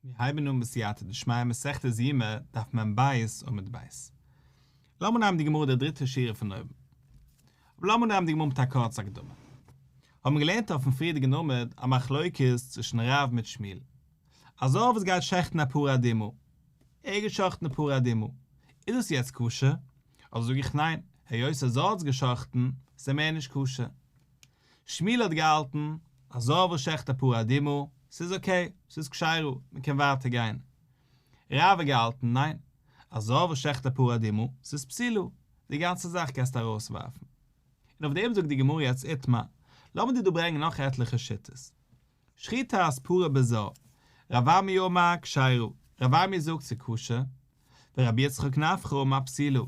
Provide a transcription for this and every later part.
מיר הייבן אן בסייעתא דשמיא מסכת יומא דף מ ב עמוד ב'. לאמיר נעמען די גמרא די דריטע שורה פון אויבן. אבער לאמיר נעמען די גמרא מיט א קורצע הקדמה. האבן מיר געלערנט אויפן פריערדיגן עמוד א מחלוקת צווישן רב מיט שמואל. א זר וואס גייט שעכטן א פרה אדומה. ער האט געשאכטן די פרה אדומה. איז דאס יעצט כשר? אדער זאג איך ניין, היות א זר האט עס געשאכטן, ס'איז מער נישט כשר. שמואל האט געהאלטן, א זר וואס שעכט א פרה אדומה, ס'איז okay, ס'איז כשרה, מ'קען ווייטער גיין. רב האט געהאלטן, ניין, א זר וואס שעכט א פרה אדומה, ס'איז פסולה, די גאנצע זאך קענסטו ארויסווארפן. און אויף דעם זאגט די גמרא יעצט איתמר, לאמיר דיר דא ברענגען נאך עטליכע שיטות. שחיטת פרה בזר, רב אמי אמר כשרה, רב אמי זאגט ס'איז כשר, ורבי יצחק נפחא אמר פסולה,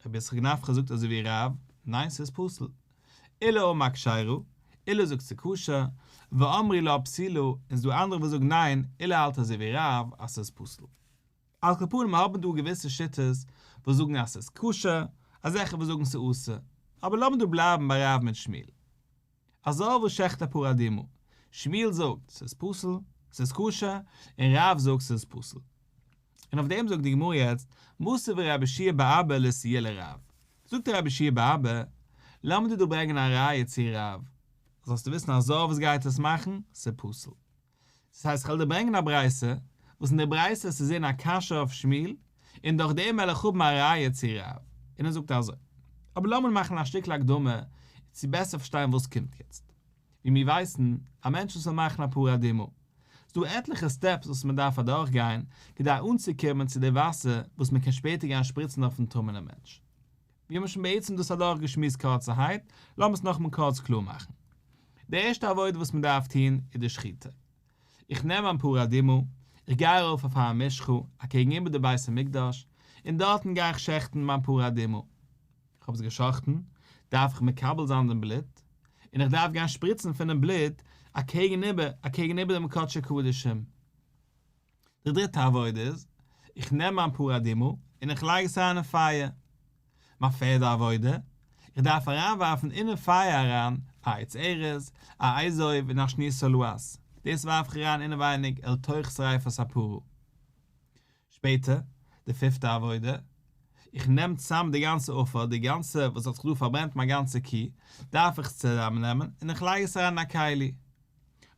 רבי יצחק נפחא זאגט אזוי ווי רב, ניין ס'איז פסול. עולא אמר כשרה, עולא זאגט ס'איז כשר, ואמרי לה פסולה, און ס'איז דא אנדערע וואס זאגן ניין, עולא האלט אזוי ווי רב אז ס'איז פסול. על כל פנים האבן דא געוויסע שיטות וואס זאגן אז ס'איז כשר, אזעלכע וואס זאגן ס'איז אסור, אבער לאמיר דא בלייבן ביי רב מיט שמואל. א זר וואס שעכט א פרה אדומה, שמואל זאגט ס'איז פסול, ס'איז כשר, און רב זאגט ס'איז פסול. און אויף דעם זאגט די גמרא יעצט, מתיב רבי יהושע בר אבא לאתויי לרב. זאגט רבי יהושע בר אבא, לאמיר דיר דא ברענגען א ראיה צו רב, זאלסטו וויסן א זר וואס גייט עס מאכן, ס'איז פסול. דאס הייסט כ'וועל דיר ברענגען א ברייתא, וואס אין די ברייתא איז צו זען א קשיא אויף שמואל, און דורך דעם וועל איך האבן א ראיה צו רב. און ער זאגט אזוי. אבער לאמיר מאכן א שטיקל הקדמה צו בעסער פארשטיין וואס קומט יעצט. ווי מיר ווייסן, א מענטש וואס וויל מאכן א פרה אדומה, ס'דא עטליכע steps וואס מען דארף אדורכגיין כדי אנצוקומען צו די וואסער וואס מען קען שפעטער גיין שפריצן אויפן טמא'נעם מענטש. מיר האבן שוין בעצם דאס אדורכגעשמועסט קורצערהייט, לאמיר עס נאכאמאל קורץ קלאר מאכן. די ערשטע עבודה וואס מען דארף טון איז די שחיטה. איך נעם מיין פרה אדומה, איך גיי ארויף אויף הר המשחה, אקעגן איבער די בית המקדש, און דארטן גיי איך שעכטן מיין פרה אדומה. איך האב עס געשאכטן, דארף איך מקבל זיין דעם בלוט, און איך דארף גיין שפריצן פונעם בלוט אקעגן איבער, אקעגן איבער דעם קדשי קדשים. די דריטע עבודה איז, איך נעם מיין פרה אדומה און איך לייג עס אריין אין פייער. מיין פערדע עבודה, איך דארף אריינווארפן אינעם פייער אריין א עץ ארז, א אזוב און א שני תולעת, דאס ווארף איך אריין אינעווייניג אל תוך שריפת הפרה. שפעטער, די פיפטע עבודה, איך נעם צאם די גאנצע עפר, די גאנצע וואס האט זיך דא פארברענט מיין גאנצע קי, דארף איך עס צוזאמנעמען און איך לייג עס אריין אין א כלי.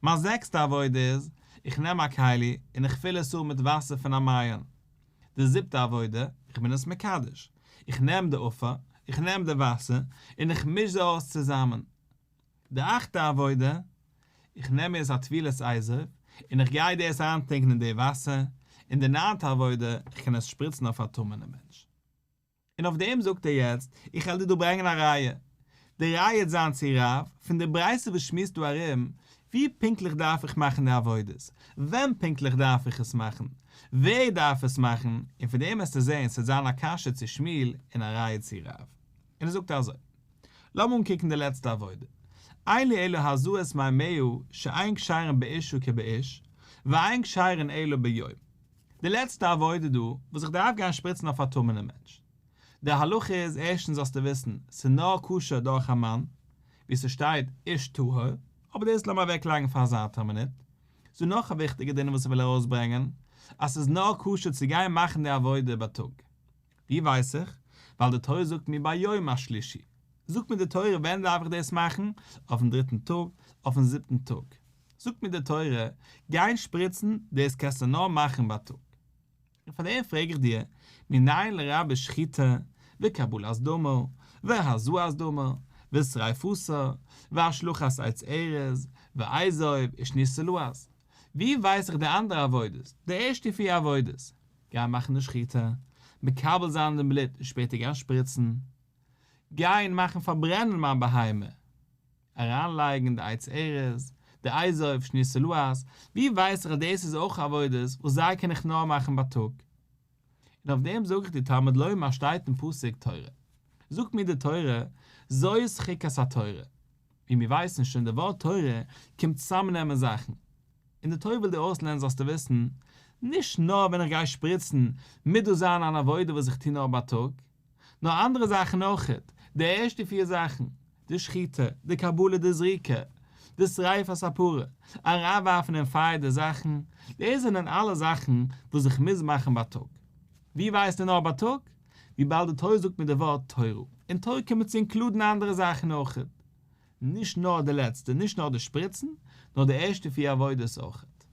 מיין זעקסטע עבודה איז, איך נעם א כלי און איך פיל עס אן מיט וואסער פון א מעיין. די זיבטע עבודה, איך בין עס מקדש. איך נעם די עפר, איך נעם די וואסער, און איך מיש זיי אויס צוזאמען. די אכטע עבודה, איך נעם מיר עס א טבילת אזוב, און איך גיי דאס אריינטונקען אין די וואסער, און די ניינטע עבודה, איך קען עס שפריצן אויף א טמא'נע מענטש. און אויף דעם זאגט ער יעצט, איך וועל דיר דא ברענגען א ראיה. די ראיה וועט זיין צו רב, פון די ברייתא וואס שמועסט דא ארום, ווי פונקטליך דארף איך מאכן די עבודות, ווען פונקטליך דארף איך עס מאכן, ווער דארף עס מאכן, און פון דעם וועסטו זען ס'וועט זיין א קשיא צו שמואל און א ראיה צו רב. און ער זאגט אזוי. לאמיר אנקוקן די לעצטע עבודה. אין לי אלא הזאת מימיה שאין כשרין באשה כבאיש, ואין כשרין אלא ביום. די לעצטע עבודה דא, וואס איך דארף גיין שפריצן אויף א טמא'נע מענטש. די הלכה איז, ערשטנס זאלסטו וויסן, ס'איז נאר כשר דורך א מאן, ווי ס'שטייט איש טהור, אבער דאס לאמיר אוועקלייגן פאר א זייט א מינוט. ס'דא נאך א וויכטיגע דין וואס איך וויל ארויסברענגען, אז ס'איז נאר כשר צו גיין מאכן די עבודה בייטאג. ווי ווייס איך? ווייל די תורה זאגט מיר ביום השלישי. זאגט מיר די תורה ווען דארף איך דאס מאכן? אויפן דריטן טאג? אויפן זיבטן טאג? זאגט מיר די תורה, גיין שפריצן, דאס קענסטו נאר מאכן בייטאג. און פאר דעם פרעג איך דיר, מנין לרבה שחיטה, וקבלת דמה, והזאת דמה, ושריפתה, והשלכת עץ ארז, ואזוב, ושני תולעת? ווי ווייס איך די אנדערע עבודות, די ערשטע פיר עבודות? גיין מאכן די שחיטה, מקבל זיין דעם בלוט און שפעטער גיין שפריצן, גיין מאכן פארברענען מיין בהמה, אריינלייגן די עץ ארז, די אזוב, שני תולעת, ווי ווייס איך אז דאס איז אויך עבודות וואס זיי קען איך נאר מאכן בייטאג? און אויף דעם זאג איך דיר תלמוד לומר שטייט אין פסוק תורה, זאגט מיר די תורה, זאת חוקת התורה, ווי מיר ווייסן שוין די ווארט תורה קומט צוזאמנעמען זאכן, און די תורה וויל דיר אויסלערנען זאלסטו וויסן, נישט נאר ווען איך גיי שפריצן מוז דאס זיין אן עבודה וואס איך טו נאר בייטאג, נאר אנדערע זאכן אויכעט, די ערשטע פיר זאכן, די שחיטה, די קבלה, די זריקה, די שריפת הפרה, אריינווארפן אין פייער די זאכן, דאס זענען אלע זאכן וואס איך מוז מאכן בייטאג. ווי ווייסטו נאר בייטאג? וויבאלד די תורה זאגט מיר די ווארט תורה, און תורה קומט צו אינקלודן אנדערע זאכן אויכעט. נישט נאר די לעצטע, נישט נאר די שפריצן, נאר די ערשטע פיר עבודות אויכעט.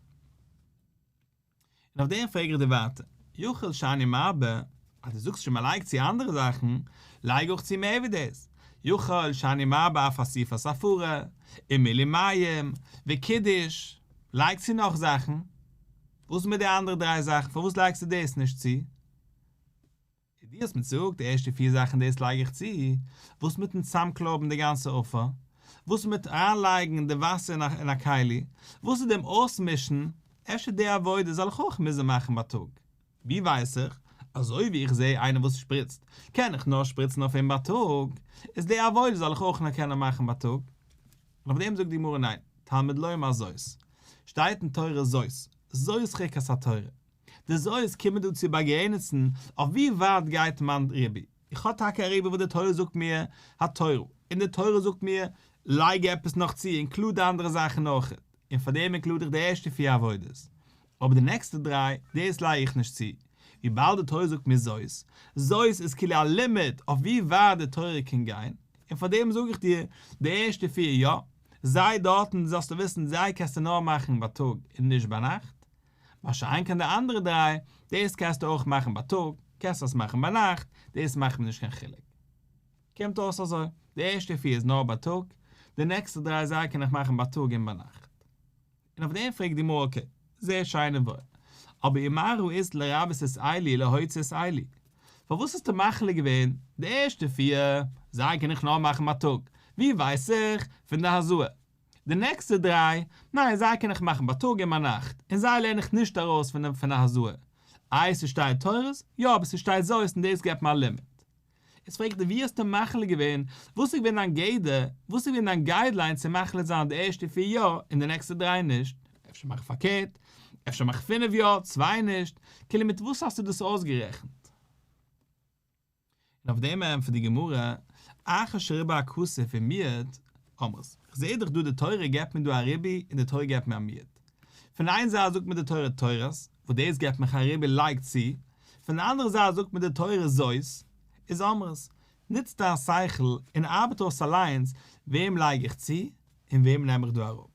און אויף דעם פרעג איך דיר ווייטער, יכול שאני מרבה, אז דו זאגסט שוין מען לייגט צו אנדערע זאכן, לייג אויך צו מער ווי דאס, יכול שאני מרבה אף אסיפת הפרה, ומילוי מים, וקידוש, לייג צו נאך זאכן. וואס איז מיט די אנדערע דריי זאכן, פארוואס לייגסטו דאס נישט צו? דו האסט מיר געזאגט די ערשטע פיר זאכן דאס לייג איך צו, וואס מיטן צאמקלויבן די גאנצע עפר? וואס מיט אריינלייגן די וואסער אין א כלי? וואס איז דעם אויסמישן? אפשר די עבודה זאל איך אויך מוזן מאכן בייטאג? ווי ווייס איך? אזוי ווי איך זע איינער וואס שפריצט, קען איך נאר שפריצן אויף אים בייטאג, איז די עבודה זאל איך אויך נאר קענען מאכן בייטאג? און אויף דעם זאגט די גמרא ניין, תלמוד לומר זאת, שטייט אין תורה זאת, זאת חוקת התורה, די זאת קומען דא צו באגרעניצן אויף ווי ווייט גייט מיין ריבוי. איך האב טאקע א ריבוי וואס די תורה זאגט מיר התורה, און די תורה זאגט מיר לייג עפעס נאך צו, אינקלוד אנדערע זאכן אויך, און פאר דעם אינקלוד איך די ערשטע פיר עבודות, אבער די נעקסטע דריי, דאס לייג איך נישט צו, וויבאלד די תורה זאגט מיר זאת, זאת איז כאילו א לימיט אויף ווי ווייט די תורה קען גיין, און פאר דעם זאג איך דיר, די ערשטע פיר יא, זיי דארטן זאלסטו וויסן זיי קענסטו נאר מאכן בייטאג און נישט ביינאכט, מה שאין כן די אנדערע דריי, דאס קענסטו אויך מאכן בייטאג, קענסט עס מאכן ביינאכט, דאס מאכט מיר נישט קיין חילוק. קומט אויס אזוי, די ערשטע פיר איז נאר בייטאג, די נעקסטע דריי זיי קען איך מאכן בייטאג און ביינאכט. און אויף דעם פרעגט די גמרא אקעי, זייער שיין און וואויל, אבער ומה ראית לרבות את אלו להוציא את אלו? פארוואס האסטו מחליט געווען די ערשטע פיר, זיי קען איך נאר מאכן בייטאג, ווי ווייס איך פון די הזאה? די נעקסטע דריי, ניין זיי קען איך מאכן בייטאג און ביינאכט, און זיי לערן איך נישט ארויס פון פון א הזאה. איי ס'שטייט תורת? יא אבער ס'שטייט זאת און דאס געבט מיר א לימיט. איז פרעגט ער ווי האסטו מחליט געווען, וואס איז געווען דיין גדר, וואס איז געווען דיין גיידליין צו מחליט זיין די ערשטע פיר יא און די נעקסטע דריי נישט, אפשר מאך פארקערט, אפשר מאך פינף יא, צוויי נישט, כאילו מיט וואס האסטו דאס אויסגערעכנט? און אויף דעם ענטפערט די גמרא, אחר שריבה הכתוב ומיעט, אמרת, כ'זעה דאך דא די תורה געבט מיר דא א ריבוי און די תורה געבט מיר א מיעוט. פון איין זייט זאגט מיר די תורה תורת, וואס דאס געבט מיך א ריבוי לייג צו, פון די אנדערע זייט זאגט מיר די תורה זאת, איז אמרת, נוץ דיין שכל און ארבעט אויס אליינס וועם לייג איך צו און וועם נעם איך דא אראפ.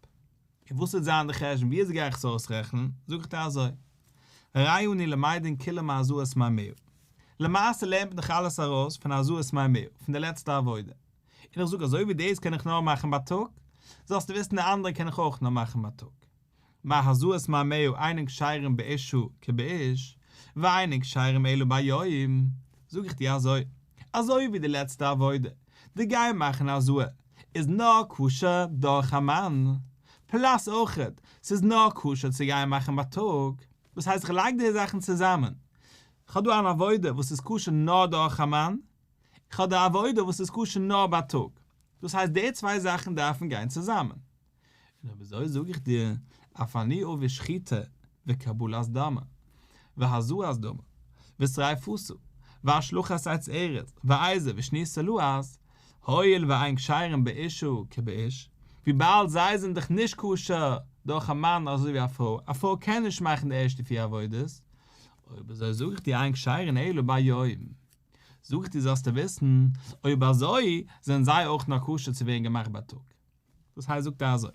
און וואס וועט זיין די חשבון ווי אזוי גיי איך עס אויסרעכענען, זאג איך דיר אזוי, הרי אנו למדין כולה מהזאת מי מאה. למעשה לערנט מען דאך אלעס ארויס פון הזאת מי מאה, פון די לעצטע עבודה. און איך זאג אזוי ווי דאס קען איך נאר מאכן בייטאג, זאלסטו וויסן די אנדערע קען איך אויך נאר מאכן בייטאג. מה הזאת מי מאה אינן כשרים באשה כבאיש, ואינן כשרים אלא ביום, זאג איך דיר אזוי, אזוי ווי די לעצטע עבודה, די גיין מאכן הזאה, איז נאר כשר דורך א מאן, פלאס אויכעט, ס'איז נאר כשר צו גיין מאכן בייטאג, דאס הייסט איך לייג די זאכן צוזאמען, כ'האב דא אן עבודה וואס איז כשר נאר דורך א מאן, כ'האב די עבודה וואס איז כשר נאר בייטאג, דאס הייסט די צוויי זאכן דארפן גיין צוזאמען. און אויב אזוי זאג איך דיר, אף אני אביא שחיטה וקבלת דמה, והזאת דמה, ושריפתה, והשלכת עץ ארז, ואזוב ושני תולעת, הואיל ואין כשרים באשה כבאיש, וויבאלד זיי זענען דאך נישט כשר דורך א מאן אזוי ווי א פרוי, א פרוי קען נישט מאכן די ערשטע פיר עבודות, אויב אזוי זאג איך דיר אין כשרין אלא ביום. זאג איך דיר זאלסטו וויסן, אויב אזוי זענען זיי אויך נאר כשר צו ווערן געמאכט בייטאג. דאס הייסט זאגט ער אזוי,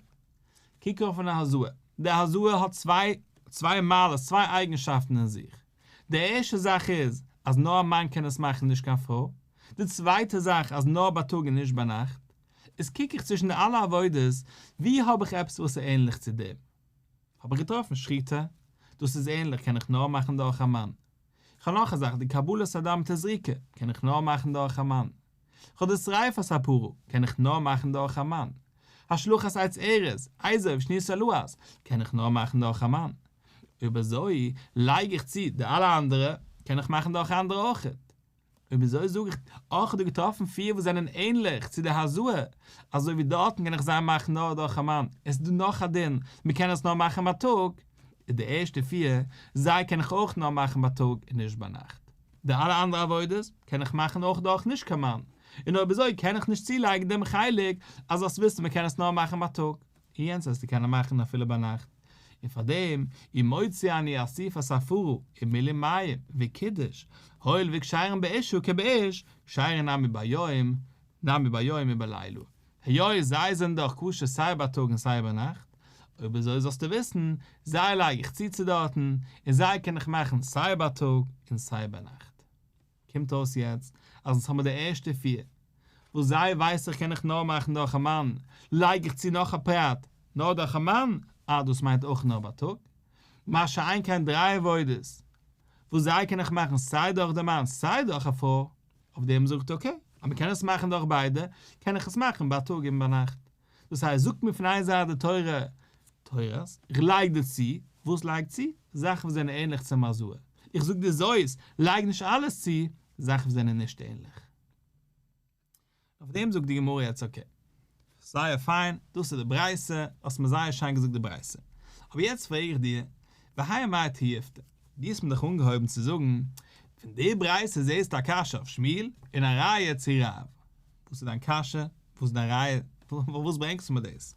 קוק אויף אן הזאה, די הזאה האט צוויי צוויי מעלות, צוויי אייגנשאפטן אין זיך, די ערשטע זאך איז אז נאר א מאן קען עס מאכן נישט קיין פרוי, די צווייטע זאך אז נאר בייטאג און נישט ביינאכט, איז קוק איך צווישן די אלע עבודות ווי האב איך עפעס וואס איז ענליך צו דעם, האב איך געטראפן שחיטה, דאס איז ענליך קען איך נאר מאכן דורך א מאן, איך האב נאך א זאך די קבלת הדם מיט די זריקה קען איך נאר מאכן דורך א מאן, כ'האב די שריפת הפרה, קען איך נאר מאכן דורך א מאן. השלכת עץ ארז, אזוב, שני תולעת, קען איך נאר מאכן דורך א מאן. אויב אזוי, לייג איך צו די אלע אנדערע, קען איך מאכן דורך אנדערע אויכעט. אויב אזוי זאג איך, אויך האב דא געטראפן פיר וואס זענען ענליך צו די הזאה, אזוי ווי דארטן קען איך זיי מאכן נאר דורך א מאן, עס איז דא נאך א דין, מען קען עס נאר מאכן בייטאג, איז די ערשטע פיר, זיי קען איך אויך נאר מאכן בייטאג און נישט ביינאכט. די אלע אנדערע עבודות קען איך מאכן אויך דורך נישט קיין מאן, און אויב אזוי קען איך נישט צולייגן דעם חלק אז זאלסט וויסן מען קען עס נאר מאכן בייטאג. און יענץ וועסטו קענען מאכן אפילו ביינאכט, און פאר דעם אי מוציא אני אסיפת הפרה ומילוי מים וקידוש, הואיל וכשרין באשה כבאיש, כשרין נמי ביום, נמי ביום ובלילה. היות זיי זענען דאך כשר סיי בייטאג און סיי ביינאכט, אויב אזוי זאלסטו וויסן, זיי לייג איך צו צו דארטן, און זיי קען איך מאכן סיי בייטאג און סיי ביינאכט. קומט אויס יעצט אז אונז האמיר די ערשטע פיר, וואס זיי ווייס איך קען איך נאר מאכן דורך א מאן, לייג איך צו נאך א פרט, נאר דורך א מאן, אה דאס מיינט אויך נאר בייטאג. מה שאין כן דריי עבודות, וואס זיי קען איך מאכן סיי דורך די מאן סיי דורך א פרוי, אויף דעם זאגט okay, אז מען קען עס מאכן דורך ביידע, קען איך עס מאכן בייטאג און ביינאכט. דאס הייסט, זאגט מיר פון איין זייט די תורה, תורת, איך לייג דיר צו, וואס לייג צו? זאכן וואס זענען ענליך צום הזאה. איך זאג דיר זאת, לייג נישט אלעס צו, זאכן וואס זענען נישט ענליך. אויף דעם זאגט די גמרא יעצט okay, זייער פיין, דאס איז די ברייתא, האסט מיר זייער שיין געזאגט די ברייתא. אבער יעצט פרעג איך דיר, והאי מאי תיובתא? דו האסט מיר דאך אנגעהויבן צו זאגן, פון די ברייתא זעסטו א קשיא אויף שמואל און א ראיה צו רב. וואס איז דיין קשיא? וואס איז דיין ראיה? פארוואס ברענגסטו מיר דאס?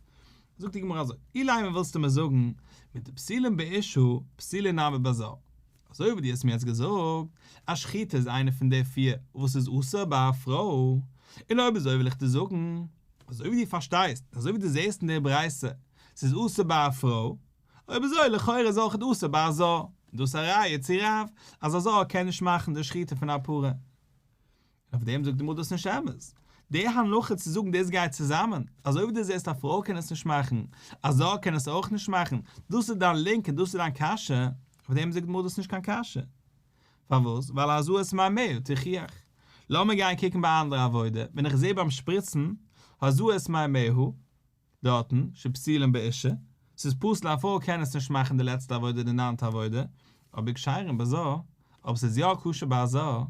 זאגט די גמרא אזוי, אילימא ווילסטו מיר זאגן, מדפסולין באשה, פסולין נמי בזר. אזוי ווי דו האסט מיר יעצט געזאגט אז שחיטה איז איינע פון די פיר וואס איז אסור ביי א פרוי, און אויב אזוי וויל איך דיר זאגן, אזוי ווי דו פארשטייסט, אזוי ווי דו זעסט אין די ברייתא, ס'איז אסור ביי א פרוי, אויב אזוי לכאורה איז אויך אסור ביי א זר, און דאס איז א ראיה צו רב אז א זר קען נישט מאכן די שחיטה פון א פרה. און אויף דעם זאגט די גמרא דאס איז נישט אמת. די הנחה צו זאגן דאס גייט צוזאמען, אזוי ווי דו זעסט א פרוי קען עס נישט מאכן, א זר קען עס אויך נישט מאכן, דאס איז דיין לינק און דאס איז דיין קשיא, אויף דעם זאגט די גמרא דאס איז נישט קיין קשיא. פארוואס? ווייל הזאת מימיה תוכיח. לאמיר גיין קוקן ביי א אנדערע עבודה, ווען איך זע ביים שפריצן, הזאת מימיה, דארטן, שפסולין באשה, ס'איז פסול א פרוי קען עס נישט מאכן די לעצטע עבודה די ניינטע עבודה, אבער כשרים בזר, אבער ס'איז יא כשר ביי א זר,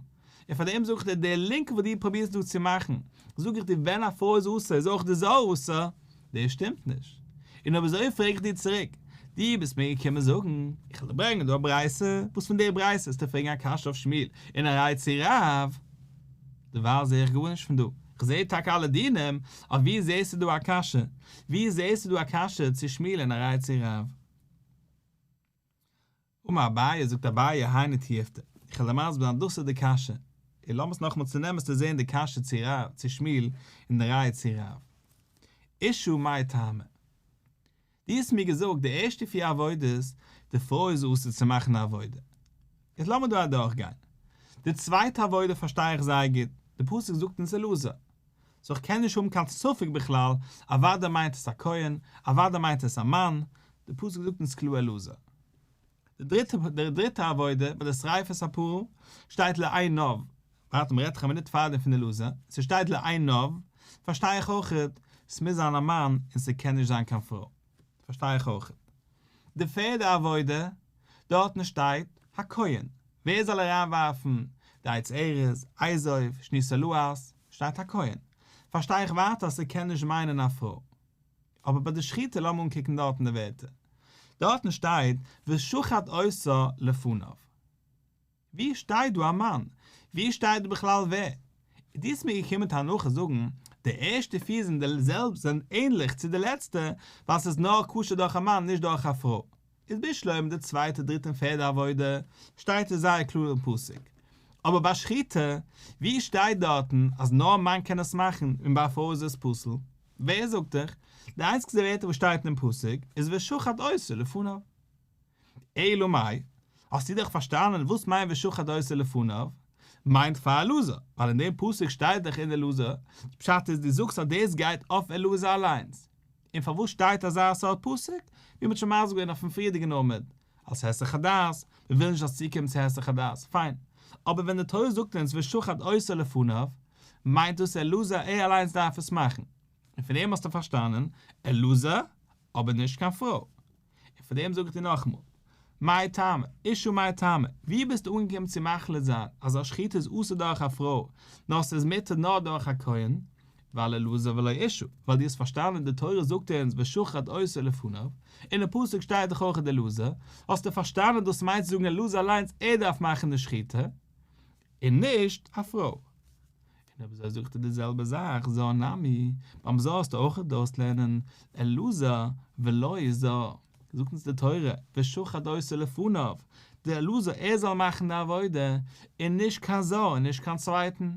און פאר דעם זאג איך דיר די לינק וואס דו פרובירסט דא צו מאכן, זאג איך דיר ווען א פרוי איז אסור איז אויך די זר אסור, דאס שטימט נישט. און אויב אזוי פרעג איך דיר צוריק, דו ביסט מיר געקומען זאגן, איך וועל דיר ברענגען דא א ברייתא, וואס פון די ברייתא וועסטו פרעגן א קשיא אויף שמואל און א ראיה צו רב? דערווייל זע איך גארנישט פון דא, איך זע טאקע אלע דינים, אבער ווי זעסטו דא א קשיא? ווי זעסטו דא א קשיא צו שמואל און א ראיה צו רב? אמר אביי, זאגט אביי, היינו תיובתא, איך וועל דיר מסביר זיין, דאס איז די קשיא, און לאמיר עס נאכאמאל צונעמען צו זען די קשיא צו רב, צו שמואל, און די ראיה צו רב. אשה מאי טעמא? דו האסט מיר געזאגט די ערשטע פיר עבודות, די פרוי איז אסור צו מאכן א עבודה. יעצט לאמיר דא אדורכגיין. די צווייטע עבודה פארשטיי איך זייער גוט, די פסוק זאגט אונז אלעזר. so איך קען נישט האבן קיין ספק בכלל, אוודאי מיינט עס א כהן, אוודאי מיינט עס א מאן, די פסוק זאגט אונז קלאר אלעזר. די דריטע די דריטע עבודה ביי די שריפת הפרה שטייט לעיניו, ווארט מ'רעדט דאך א מינוט פארדעם פון אלעזר, ס'שטייט לעיניו, פארשטיי איך אויכעט, ס'מוז זיין א מאן און ס'קען נישט זיין קיין פרוי, פארשטיי איך אויכעט. די פערדע עבודה, דארטן שטייט הכהן, ווער זאל אריינווארפן די עץ ארז, אזוב, שני תולעת, שטייט הכהן, פארשטיי איך ווייטער אז ס'קען נישט מיינען א פרוי. אבער ביי די שחיטה לאמיר אנקוקן דארטן די ווערטער. דארטן שטייט ושחט אותה לפניו. ווי שטייט דא א מאן? ווי שטייט דא בכלל ווער? דו האסט מיר געקומען מיט הנחה זאגן די ערשטע פיר זענען די זעלבע זענען ענליך צו די לעצטע ווייל ס'איז נאר כשר דורך א מאן נישט דורך א פרוי. איז בשלמא די צווייטע דריטע און פערדע עבודה שטייט עס זייער קלאר אין פסוק. אבער ביי שחיטה ווי שטייט דארטן אז נאר א מאן קען עס מאכן און ביי א פרוי איז עס פסול? ווער זאגט דיך? די איינציגסטע ווערטער וואס שטייט אינעם פסוק איז ושחט אותו לפניו. אלא מאי, האסטו דאך פארשטאנען וואס מיינט ושחט אותו לפניו? מיינט פאר אלעזר, ווייל אין דעם פסוק שטייט דאך אין אלעזר, די פשט איז דו זאגסט אז דאס גייט אויף אלעזר אליינס. און פארוואס שטייט אזא סארט פסוק? ווי מ'האט שוין מסביר געווען אויפן פריערדיגן עמוד, אלס היסח הדעת, מ'וויל נישט אז צוקומען צו היסח הדעת, פיין. אבער ווען די תורה זאגט אונז ושחט אותו לפניו, מיינט דאס אלעזר ער אליינס דארף עס מאכן. און פון דעם האסטו פארשטאנען, אלעזר, אבער נישט קיין פרוי. און פאר דעם זאג איך דיר נאכאמאל, מאי טעמא, אשה מאי טעמא, ווי ביסטו אנגעקומען צו מחליט זיין אז א שחיטה איז אסור דורך א פרוי, נאר ס'איז מותר נאר דורך א כהן, ווייל אלעזר ולא אשה, ווייל דו האסט פארשטאנען די תורה זאגט אונז ושחט אותו לפניו, אין די פסוק שטייט דאך אויך אלעזר, האסטו פארשטאנען דאס מיינט צו זאגן אלעזר אליינס ער דארף מאכן די שחיטה, און נישט א פרוי. און אויב אזוי זאגט ער די זעלבע זאך, זר נמי, ביים זר זאלסטו אויך אויסלערנען אלעזר ולא זר, זאגט אונז די תורה ושחט אותו לפניו, דער אלעזר ער זאל מאכן די עבודה, און נישט קיין זר און נישט קיין צווייטן.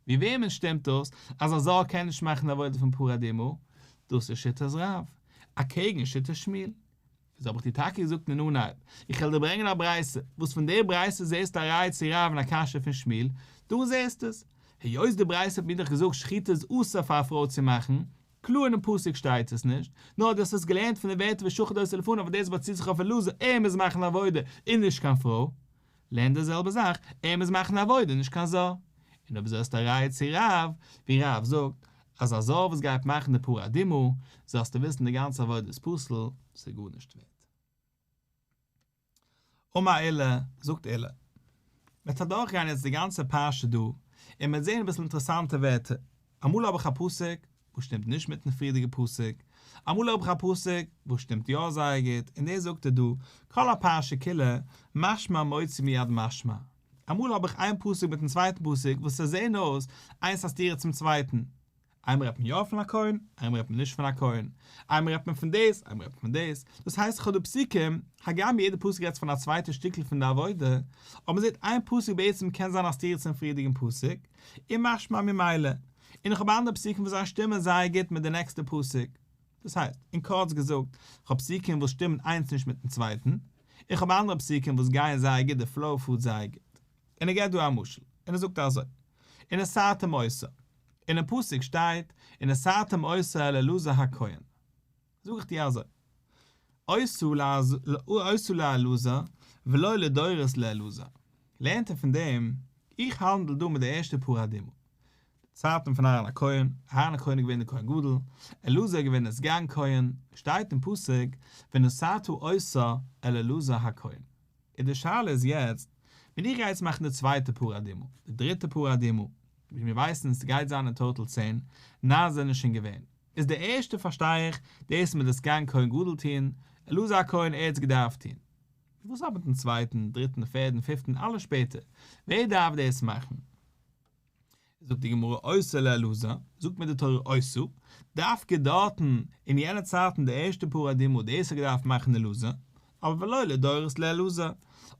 ווי וועמען שטימט דאס אז א זר קען נישט מאכן די עבודה פון פרה אדומה? דאס איז שיטת רב, אקעגן שיטת שמואל. איז האב איך דיר טאקע געזאגט אין אנהייב, איך וועל דיר ברענגען א ברייתא, וואס פון די ברייתא זעסטו א ראיה צו רב און א קשיא פון שמואל, דא זעסטו עס. היות די ברייתא האט מיר דאך געזאגט שחיטה איז אסור פאר א פרוי צו מאכן, קלאר אינעם פסוק שטייט עס נישט, נאר דו האסט עס געלערנט פון די ווערטער ושחט אותו לפניו וואס דאס באציט זיך אויף אלעזר ער מוז מאכן עבודה און נישט קיין פרוי, לערן די זעלבע זאך, ער מוז מאכן עבודה נישט קיין זר. און אויב אזוי האסטו א ראיה צו רב, ווי רב זאגט אז א זר וואס גייט מאכן די פרה אדומה, זאלסטו וויסן די גאנצע עבודה איז פסול, ס'איז גארנישט ווערט. אמר עולא, זאגט עולא. מ'וועט אדורכגיין יעצט די גאנצע פרשה דא, און מ'וועט זען אביסל אינטערעסאנטע ווערטער. אמאל האב איך א פסוק וואס שטימט נישט מיטן פריערדיגע פסוק, אמאל האב איך א פסוק וואס שטימט יא זייער גוט, און דאס זאגט ער דא, כל הפרשה כולה, משמע מוציא מיד משמע. אמאל האב איך איין פסוק מיטן צווייטן פסוק וואס זיי זעען אויס איינס א סתירה צום צווייטן, איינמאל רעדט מען יא פון א כהן, איינמאל רעדט מען נישט פון א כהן, איינמאל רעדט מען פון דאס, איינמאל רעדט מען פון דאס, דאס הייסט איך האב דא פסוקים, הגם יעדע פסוק רעדט פון א צווייטע שטיקל פון די עבודה, אבער מען זעט איין פסוק בעצם קען זיין א סתירה צום פריערדיגן פסוק, און משמע ממילא, און איך האב אנדערע פסוקים וואס זיי שטימען זייער גוט מיט די נעקסטע פסוק. דאס הייסט, אין קורץ געזאגט, איך האב פסוקים וואס שטימען איינס נישט מיטן צווייטן, איך האב אנדערע פסוקים וואס גייען זייער גוט, די flow פארט זייער גוט. און ער געבט דא א משל, און ער זאגט אזוי, ונתתם אותה, אינעם פסוק שטייט ונתתם אותה אל אלעזר הכהן, זאג איך דיר אזוי, אותה לאלעזר ולא לדורות לאלעזר, לערנט ער פון דעם, איך האנדל דא מיט די ערשטע פרה אדומה, די צייטן פון אהרן הכהן, אהרן הכהן איז געווען דער כהן גדול, אלעזר איז געווען דער סגן כהן, שטייט אין פסוק ונתת אותה אל אלעזר הכהן. און די שאלה איז יעצט, ווען איך גיי יעצט מאכן די צווייטע פרה אדומה, די דריטע פרה אדומה, ווי מיר ווייסן ס'גייט זיין אין total צען, ניין זענען שוין געווען, איז די ערשטע פארשטיי איך, דאס מיט די סגן כהן גדול טוהן, אלעזר הכהן ער האט עס געדארפט טוהן. וואס אבער מיטן צווייטן, דריטן, פערדן, פיפטן, אלע שפעטער, ווער דארף דאס מאכן? זאגט די גמרא אותה לאלעזר, זאגט מיר די תורה אותה, דווקא דארטן אין יענע צייטן די ערשטע פרה אדומה דאס האט געדארפט מאכן אלעזר, אבער ולא לדורות לאלעזר,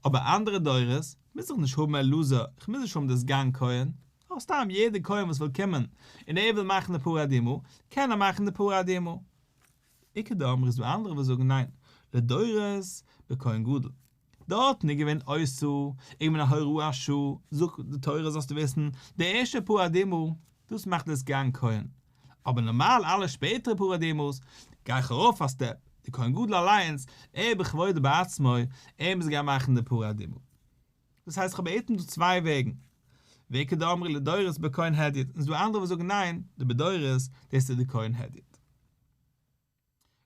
אבער אנדערע דורות מוז איך נישט האבן אלעזר, איך מוז נישט האבן די סגן כהן, נאר סתם יעדער כהן וואס וויל קומען און ער וויל מאכן די פרה אדומה, קען ער מאכן די פרה אדומה. איכא דאמרי איז דא אנדערע וואס זאגן ניין, לדורות בכהן גדול. דארטן איז געווען אותה, איז געווען א הוראת שעה, זאגט די תורה זאלסטו וויסן, די ערשטע פרה אדומה, דאס מאכט די סגן כהן, אבער נארמאל אלע שפעטערע פרה אדומה'ס, גיי איך ארויף א step, די כהן גדול אליינס, ער בכבודו בעצמו, ער מוז גיין מאכן די פרה אדומה. דאס הייסט איך האב בעצם דא צוויי וועגן, ואיכא דאמרי לדורות בכהן הדיוט, און ס'איז דא אנדערע וואס זאגן ניין, די בדורות, דאס איז די כהן הדיוט.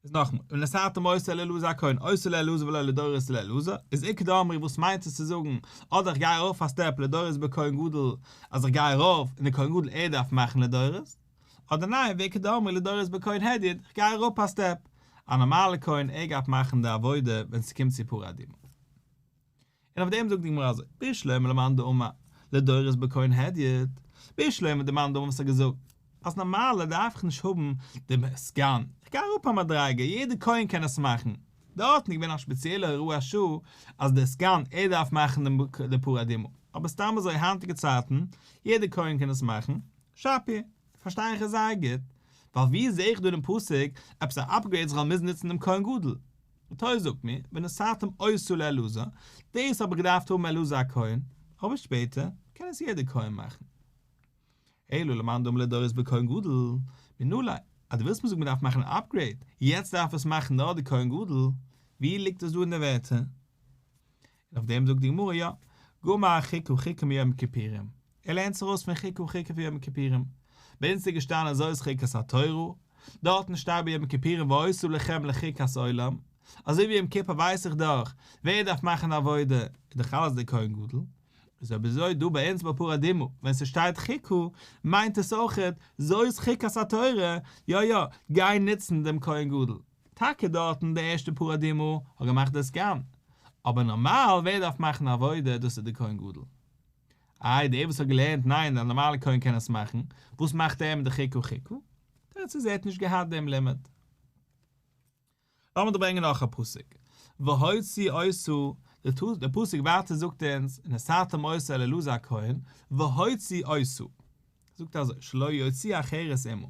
איז נאכמאל, ונתתם אותה אל אלעזר הכהן, אותה לאלעזר ולא לדורות לאלעזר, איז איכא דאמרי וואס מיינט עס צו זאגן, אדער איך גיי ארויף א step לדורות בכהן גדול, אז איך גיי ארויף און דער כהן גדול ער דארף מאכן לדורות, אדער ניין ואיכא דאמרי לדורות בכהן הדיוט, איך גיי אראפ א step, א נארמאלע כהן ער גייט מאכן די עבודה ווען ס'קומט צו פרה אדומה. און אויף דעם זאגט די גמרא אזוי, בשלמא למאן דאמר לדורות בכהן הדיוט, בשלמא די מאן דאמר וואס האט געזאגט אז נארמאלע דארף איך נישט האבן דעם סגן, איך גיי אראפ א מדריגה, יעדער כהן קען עס מאכן, דארטן איז געווען א שפעציעלע הוראת שעה אז דער סגן ער דארף מאכן די פרה אדומה, אבער סתם אזוי היינטיגע צייטן, יעדער כהן קען עס מאכן, שפיר, פארשטיי איך עס זייער גוט, ווייל ווי זעה איך דא אינעם פסוק עפעס א upgrade זאל מוזן נוצן דעם כהן גדול? די תורה זאגט מיר, ונתתם אותה לאלעזר, דאס האב איך געדארפט האבן אלעזר הכהן, אבער שפעטער קען עס יעדער כהן מאכן. אלא למאן דאמר לדורות בכהן גדול, מנא ליה, אז דו ווילסט מיר זאגן מען דארף מאכן א upgrade, יעצט דארף עס מאכן נאר די כהן גדול, ווי ליגט עס דא אין די ווערטער? און אויף דעם זאגט די גמרא יא, גמר חוקה חוקה מיום הכיפורים, ער לערנט עס ארויס פון חוקה חוקה פון יום הכיפורים, ביי אונז איז געשטאנען זאת חוקת התורה, דארטן שטייט ביי יום הכיפורים והיתה לכם לחוקת עולם, אזוי ווי יום כיפור ווייס איך דאך ווער דארף מאכן עבודה, איז דאך אלעס דער כהן גדול, איז אויב אזוי דא ביי אונז ביי פרה אדומה ווען ס'שטייט חוקה מיינט עס אויכעט זאת חוקת התורה, יא יא, גיי נוצן דעם כהן גדול. טאקע דארטן די ערשטע פרה אדומה האט געמאכט די סגן, אבער נארמאל ווער דארף מאכן עבודה דאס איז די כהן גדול. איי דער וואס האט געלערנט ניין א נארמאלע כהן קען עס מאכן, וואס מאכט ער מיט די חוקה חוקה? תירוץ איז ער האט נישט געהאט דעם לימוד. לאמיר דא ברענגען נאך א פסוק, והוציא אותה, דער פסוק ווייטער זאגט אונז, ונתתם אותה אל אלעזר הכהן, והוציא אותה, זאגט אזוי, שלא יוציא אחרת עמה,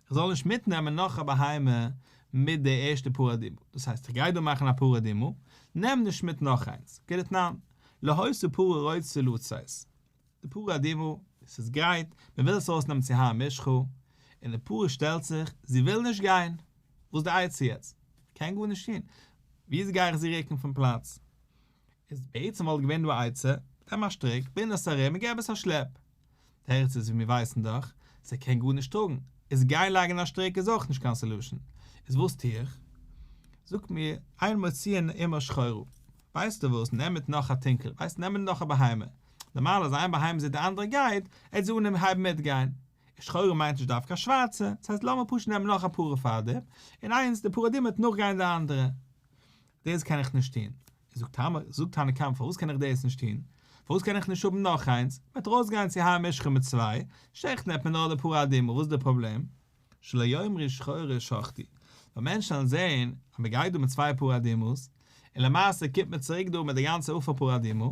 איך זאל נישט מיטנעמען נאך א בהמה מיט די ערשטע פרה אדומה, דאס הייסט איך גיי דא מאכן א פרה אדומה, נעם נישט מיט נאך איינס, כדתנן, לא היתה פרה רוצה לצאת, די פרה אדומה, עס איז גרייט, מען וויל עס ארויסנעמען צו הר המשחה, און די פרה שטעלט זיך, זי וויל נישט גיין, וואס איז די עצה יעצט? קען גארנישט טון, וויאזוי גיי איך זי רוקן פון פלאץ? איז בעצם וואלט געווען דא א עצה, נעם א שטריק, בינד עס ארום און געב עס א שלעפ. תירוץ איז ווי מיר ווייסן דאך, זי קען גארנישט טראגן, איז גיין לייגן א שטריק איז אויך נישט קיין solution, איז וואס טו איך? זאגט מיר, אין מוציאין עמה שחורה, ווייסטו וואס, נעם מיט נאך א טונקל, ווייסט נעם מיט נאך א בהמה, נארמאל אז איין בהמה זעט די אנדערע גייט, עט זי אנהייבן מיטגיין, שחורה מיינט נישט דווקא שווארצע, דאס הייסט לאמיר פשוט נעמען נאך א פרה פארדעם, און איינס די פרה אדומה וועט נאכגיין די אנדערע. דאס קען איך נישט טון. זאגט תמר, זאגט תנא קמא פארוואס קען איך דאס נישט טון? פארוואס קען איך נישט האבן נאך איינס? מען וועט ארויסגיין צו הר המשחה מיט צוויי, שעכטן וועט מען נאר די פרה אדומה, וואס איז די פראבלעם? שלא יאמרו שחורה שחטו, ווייל מענטשן וועלן זען אז מען גייט דא מיט צוויי פרה אדומה'ס, און למעשה קומט מען צוריק דא מיט די גאנצע אפר פרה אדומה,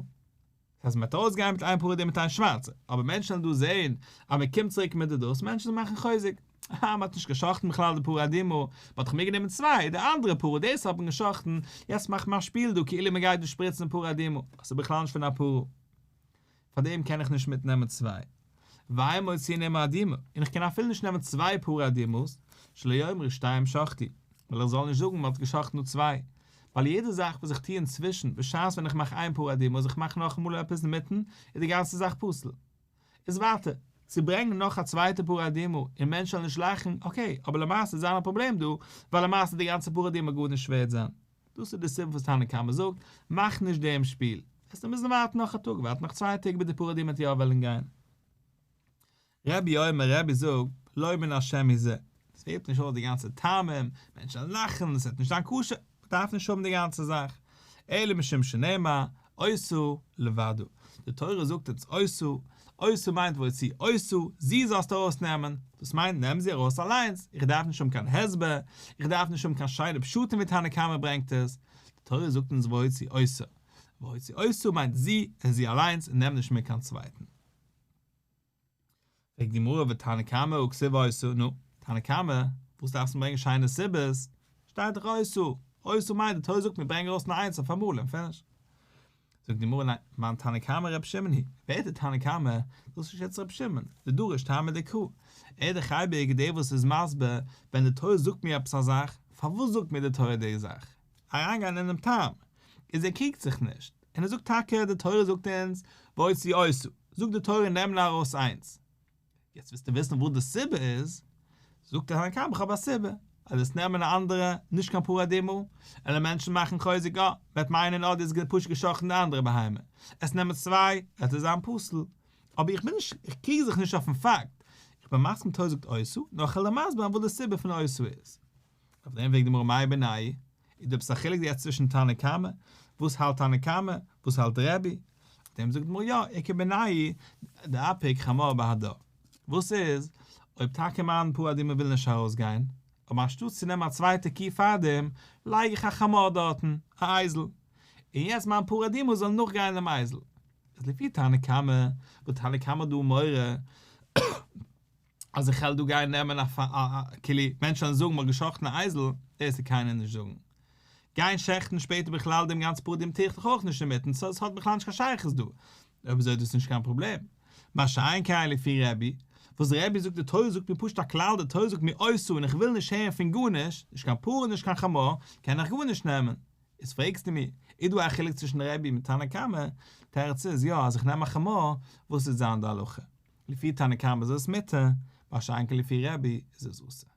אז מען וועט ארויסגיין מיט איין פרה אדומה מיט איין שווארצע, אבער מענטשן וועלן דא זען אז מען קומט צוריק מיט די דאס, מענטשן וועלן מאכן חוזק, אה, מען האט נישט גע'שחט'ן בכלל די פרה אדומה, מען האט דאך מיטגענומען צוויי, די אנדערע פרה, דאס האט מען גע'שחט'ן, יעצט מאכט מען א שפיל דא כאילו מען גייט דא שפריצן פרה אדומה, עס איז בכלל נישט פון א פרה. פאר דעם קען איך נישט מיטנעמען צוויי. ואין מוציאין עמה אדומה, און איך קען אפילו נישט נעמען צוויי פרה אדומות, שלא יאמרו שתיים שחטו, ווייל איך זאל נישט זאגן מען האט גע'שחט'ן נאר צוויי, ווייל יעדע זאך וואס איך טוה אינצווישן, בשעת ווען איך מאך איין פרה אדומה אז איך מאך נאכאמאל עפעס אינמיטן, איז די גאנצע זאך פסול. איז ווייטער, צו ברענגן נאך א צווייטע פרה אדומה און מענטשן זאלן נישט לאכן, okay, אבער למעשה איז זיין א פראבלעם דא, ווייל למעשה איז די גאנצע פרה אדומה גארנישט ווערד זיין. דאס איז די סיבה וואס תנא קמא זאגט, מאך נישט דעם שפיל. וועסטו מוזן ווארטן נאך א טאג, ווארט נאך צוויי טעג ביז די פרה אדומה וועט יא וועלן גיין. רבי אומר, רבי זאגט, לא מן השם הוא זה. עס פעלט נישט אויס די גאנצע טעמים, מענטשן וועלן לאכן, עס וועט נישט זיין כשר, מען דארף נישט האבן די גאנצע זאך. אלא משום שנאמר, אותה לבדה. די תורה זאגט אונז אותה, אותה מיינט והוציא אותה, זי זאלסטו ארויסנעמען, דאס מיינט נעם זי ארויס אליינס, איך דארף נישט האבן קיין הסבר, איך דארף נישט האבן קיין שיינע פשטים ווי תנא קמא ברענגט עס, די תורה זאגט אונז והוציא אותה, והוציא אותה מיינט זי און זי אליינס און נעם נישט מיט קיין צווייטן. פרעגט די גמרא ותנא קמא הא כתיב אותה, נו, תנא קמא, וואס דארפסטו ברענגען שיינע סיבות, שטייט דאך אותה, אותה מיינט די תורה זאגט מיר ברענג ארויס נאר איינס אויף אמאל און finish. זאגט די גמרא ניין, מאן תנא קמא ר' שמעון היא, ווער איז די תנא קמא, דאס איז יעצט ר' שמעון, דדריש טעמא דקרא, ער איז דאך אייביג דער וואס איז מסביר ווען די תורה זאגט מיר עפעס א זאך, פארוואס זאגט מיר די תורה די זאך, אריינגיין אינעם טעם, איז ער קריגט זיך נישט, און ער זאגט טאקע די תורה זאגט אונז והוציא אותה, זאגט די תורה נעם נאר ארויס איינס. יעצט ווילסטו וויסן וואס די סיבה איז, זאגט ער תנא קמא איך האב א סיבה, אז וועסט נעמען א אנדערע, נישט קיין פרה אדומה, וועלן מענטשן מאכן חוזק אה, מ'וועט מיינען אה דו האסט פשוט געשאכטן די אנדערע בהמה, עס נעמען צוויי, וועט עס זיין פסול. אבער איך בין נישט, איך קריג זיך נישט אויפן פאקט, איך בין מסכים תורה זאגט אותה, נאר איך וועל דיר מסביר זיין וואס די סיבה פון אותה איז. אויף דעם פרעגט די גמרא מאי בינייהו, איז דא עפעס א חילוק יעצט צווישן תנא קמא, וואס האלט תנא קמא, וואס האלט רבי? אויף דעם זאגט די גמרא יא, איכא בינייהו דאפיק חמור בהדה. וואס איז אויב טאקע מיין פרה אדומה וויל נישט ארויסגיין, אבער אנשטאט צו נעמען א צווייטע קו פארדעם, לייג איך א חמור דארטן, א אייזל, און יעצט מיין פרה אדומה זאל נאכגיין דעם אייזל. איז לפי תנא קמא, וואס תנא קמא האט דא מורא, אז איך העל דא גיין נעמען א כאילו מענטשן וועלן זאגן מ'האט גע'שחט'ן א אייזל, דאס וועט קיינער נישט זאגן. גיין שעכטן שפעטער בכלל דעם גאנצן פרה אדומה טו איך דאך אויך נישט אינמיטן, so עס האט בכלל נישט קיין שייכות דא. אויב אזוי איז דאס נישט קיין פראבלעם. מה שאין כן לפי רבי, וואס רבי זאגט די תורה זאגט מיר פשוט א כלל די תורה זאגט מיר אותה און איך וויל נישט הערן פון גארנישט, נישט קיין פרה נישט קיין חמור, קען איך גארנישט נעמען. איז פרעגסטו מיר, איז דא א חילוק צווישן רבי מיט תנא קמא? תירוץ איז יא, אז איך נעם א חמור, וואס וועט זיין די הלכה? לפי תנא קמא איז עס מותר, מה שאין כן לפי רבי איז עס אסור.